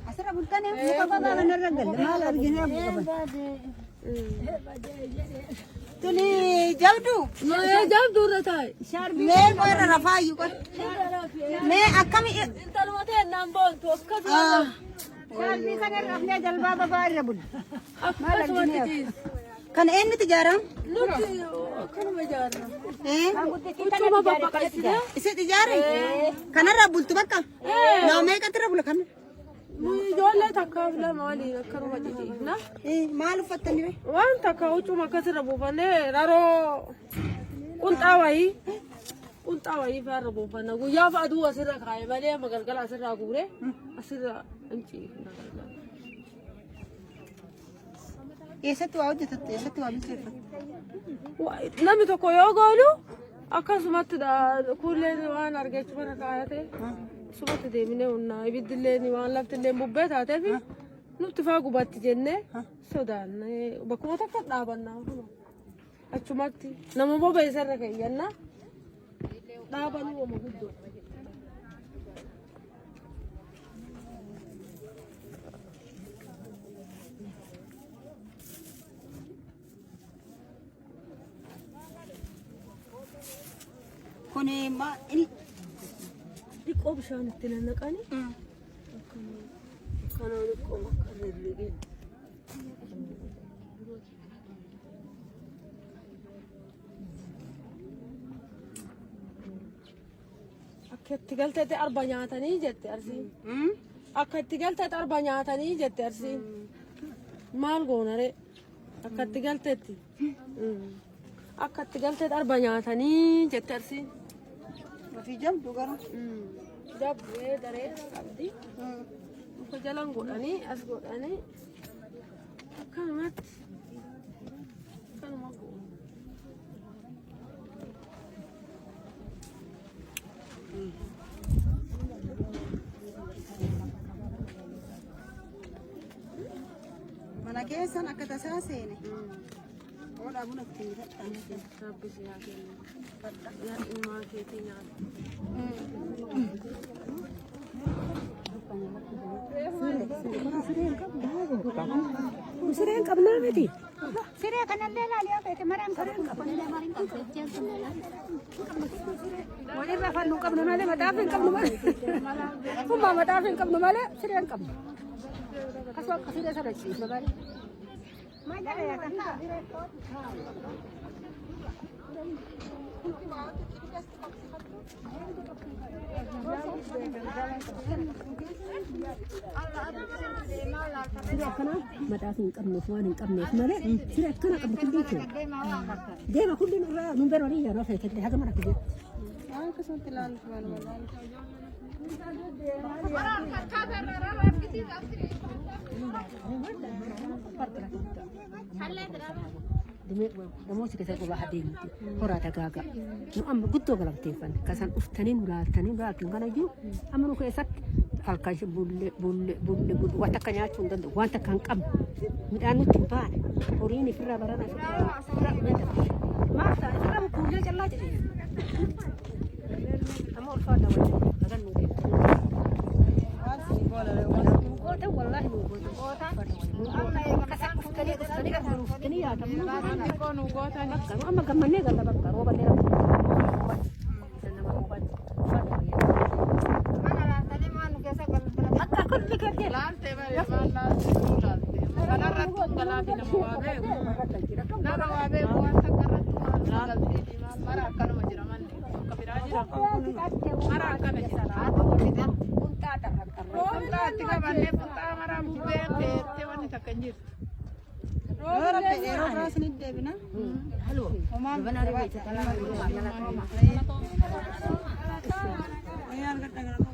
Asirra bultanii muka gogaa kanarra galle maal arginee qaban. Tuni jabdu. Mee jabduu irra taa'i. Mee qoirra rafaayyuu qoy. Mee akkami Intaluma ta'e naan boontu akkasuma Shaarbii kana irra rafnee jalbaa babaa irra bulla. Maal akkasumatti arginee? ciisa. Kana eenyutu ijaarama? Nuti akkanuma ijaarra. Eh? Huccuma babbaqaysine Isin ijaare? Kanarra bultu bakka? Nama meeqatti irra bula kana? ijoollee takkaaf lama waliin akkanuma ciciifna. Eh, maal uffattani ree? Waan takka huccuma akkasirra buufannee raroo qunxaa wayii qunxaa wayii fa'aarra buufanna. Guyyaa fa'a aduu asirra kaa'e malee amma galgala asirraa guuree asirra hin ciifna galgala. Eessatti waa hojjetatte? Eessatti waa bilcheeffatte? Namni tokko yoo goolu akkasumatti kuulleen waan argachuu mana kaayate sumatti deemnee humna ibiddillee waan laftillee bubbee taateef nutti faa gubatti jennee sodaanne bakkuma takka dhaabannaa kunoo achumatti nama bobeessa irra keeyyanna dhaabanuu wama guddoo. Kuni ma inni Xiqqoo bishaan itti nannaqanii akkana xiqqoo akka rirrigee. Akka itti galteetti arba nyaatanii jette arsiin. Akka itti galteetti arba nyaatanii jette arsiin. Maal goona ree? Akka itti galteetti. Akka itti galteetti arba nyaatanii jette arsiin. Ofii jabdu garuu. Jabduu daree qabdi. Muka jalan godhanii as godhanii akkanumatti akkanuma goona. Mana keessan akka tasaa seene. Hoodhaa buna ittiin bitadhaa. Rabbi si haa kennu. Yaa ilmaan keetii nyaata. Siree hin qabnaa miti. Siree kanallee ilaali yaa feete maraan qabu. Walirra fannu hin qabnu malee maxaafi hin qabnu malee. Hummaa maxaafi hin qabnu malee siree hin qabnu. Akkasuma akka siree sana ciisna malee. Siree akkanaa maxaafi hin qabnuuf waan hin qabneef malee siree akkana qabnu kulliin keenya. Deema kulliin irraa nun beroonii yeroo feetellee haga mana kiyya. Waan akkasumatti ilaaluuf waanuma ilaaluuf. Namoota keessa qubaa adeemti horaa dagaagaa. Nu amma guddoo galateeffanne kasan dhuftanii nu laaltanii nu laaltan kana iyyuu amma nu keessatti halkan bulle bulle bulle bulle waan takka nyaachuu hin danda'u waan takka hin qabnu midhaan nutti hin baane horiin ifirraa barana ifirraa maal ta'a ifirraa bukkuullee callaa jedhee amma ulfaata wajjin hagan nu deemtu. Goota wallaahi nu goota. Kasan dhuftanii dhuftanii dhuftanii yaadamu. Bakka nu amma gammannee galla bakka rooba dheeraa. Akka kulli kennee. Laalte malee maal laalte nuu laalte. Kanarratti galaafi nama waa beeku. Nama waa beeku waan takka irratti maal galteefi maal mara akkanuma jira manni bakka biraa jira. Mara akkana jira. Qunxaa itti qabannee qunxaa maraa bubbeen feettee wanni takka hin jirtu. Yoo rabbi yeroo biraa isinitti deebina. Homaan Wayyaa argadha gara koo.